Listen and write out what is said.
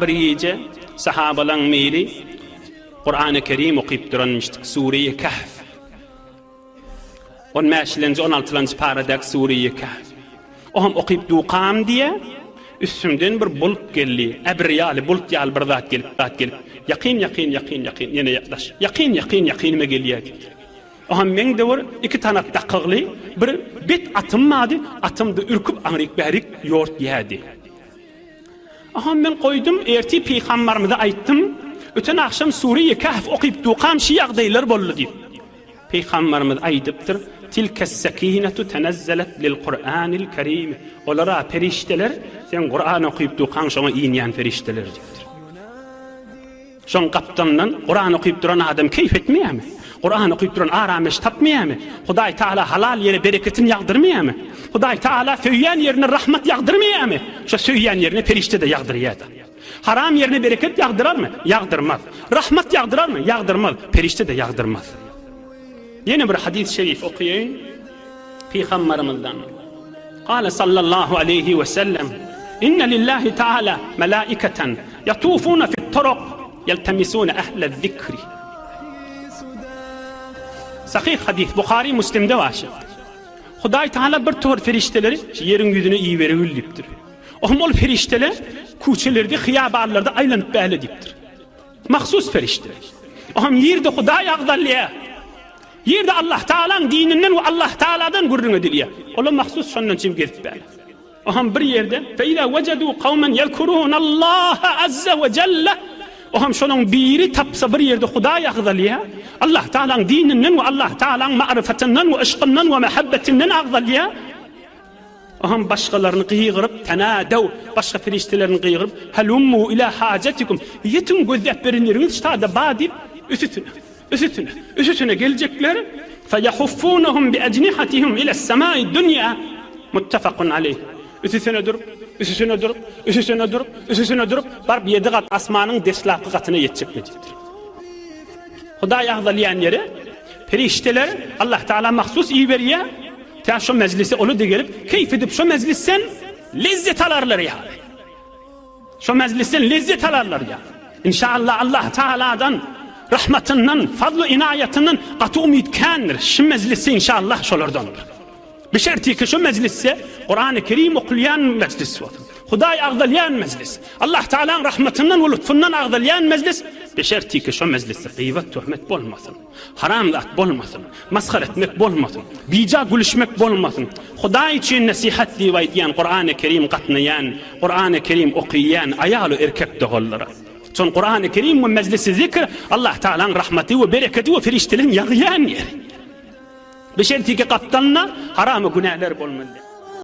Bir gije sahabalaň biri Kurany Kerim okyp duranmyşdyk, Sure-i Kehf. On bäşilenji, on altylanjy paradäki Sure-i Kehf. Oham okyp dukam diýe, üstümden bir bulut geldi. Äbir ýaly, bulut ýaly bir zat gelip, zat gelip, ýakyn, ýakyn, ýakyn, ýakyn, ýene ýaklaş. Ýakyn, ýakyn, ýakynyma gelýär diýdi. Oham meň-de bir iki tanap dakygly bir bet atym bardy, atym-da ürküp aňryk-bärik ýortýardy. Aha men goýdum, ertir pygambarymyza aýtdym, öten agşam Sure-i Kehf okyp dukam şi ýagdaýlar boldy diýip. Pygambarymyz aýdypdyr, Tilkes-sekinetu tenezzelet lil-Kur'anil Kerim. Olar-a perişdeler, sen Kuran okyp dukaň şoňa inýän perişdeler diýipdir. Şoň gapdalyndan Kuran okyp duran adam keýp etmeýärmi? Kuran okyp duran arameş tapmaýarmy? Hudaý Taala halal ýere bereketini ýagdyrmaýarmy? Hudaý Taala söýýän ýerine rahmat ýagdyrmaýarmy? Şo söýýän ýerine perişde-de ýagdyrýar-da. Haram ýerine bereket ýagdyrarmy? Ýagdyrmaz. Rahmat ýagdyrarmy? Ýagdyrmaz. Perişde-de ýagdyrmaz. Ýene bir hadys şerif okaýaýyn Pygambarymyzdan. Gale sallallahu aleýhi we sellem, Inne lillahi taala melaiketen ýatufuna fit turuq ýeltemisune ehle zikri. Sahyh hadys, Buhary, Muslimde bar şu. Hudaý Taala bir topar perişdeleri ýeriň ýüzüne iberigil diýipdir. Ohm ol perişdeler küçelerde, hyýabanlarda aýlanyp bäle diýipdir. Mahsus perişde. Ohm ýerde Hudaý agzalýar. Ýerde Allah Tagalaň dininden we Allah Tagaladan gürrüň edilýär. Olar mahsus şondan çyn gezip bäle. Oham bir ýerde, Fe-izâ wejedû kawmen ýezkurûnallaha azze we jelle Oham şolaň biri tapsa bir ýerde Hudaý agzalýar. Allah Tagalaň dininden we Allah Tagalaň maryfatyndan we yşkyndan we mähebbetinden agzalýar. Oham başgalaryny gygyryp, Tenâdew, başga perişdelerini gygyryp, Helummu ilâ hâjetikum, Ýetiň gözläp beren ýeriňiz ştada bar diýip, üsüsine. Üsüsine, üsüsine geljekler, Feyahuffunahum biajnihatihim iles-semai dunýa, Muttefakun aleýh. Üsüsine durup, üsüsine durup, üsüsine durup, üsüsine durup, baryp ýedi gat asmanyň deslapky gatyna ýetjekler diýipdir. Hudaý agzalýan ýere perişdeler Allah Taala mahsus iberýär, tä şo mejlise oly-da gelip, keýp edip şo mejlisden lezzet alarlar ýaly. Şo mejlisden lezzet alarlar ýa. Inşallah Allah Taaladan rahmatyndan, fazly inaýatyndan gaty umyt kändir. Şu mejlisde inşallah şolardandyr. Bir şerti ki şu mejlisde Kurany Kerim okulýan mejlis bolsun. Hudaý agzalýan mejlis. Allah Taalaň rahmatyndan we lutfundan agzalýan mejlis. Bir şerti ki şu mejlisde gybat, töhmet bolmasyn. Haram zat bolmasyn. Masgara etmek bolmasyn. Bija gülüşmek bolmasyn. Hudaý üçin nesihat diýip aýdýan Kurany Kerim gatnaýan, Kurany Kerim okyýan aýal we erkek doganlara. Şon Kurany Kerim we mejlisi zikr Allah Tagalaň rahmaty we bereketi we perişdeleriň ýagýan ýeri. Bir şertiki gapdalynda haram we günäler bolmaly.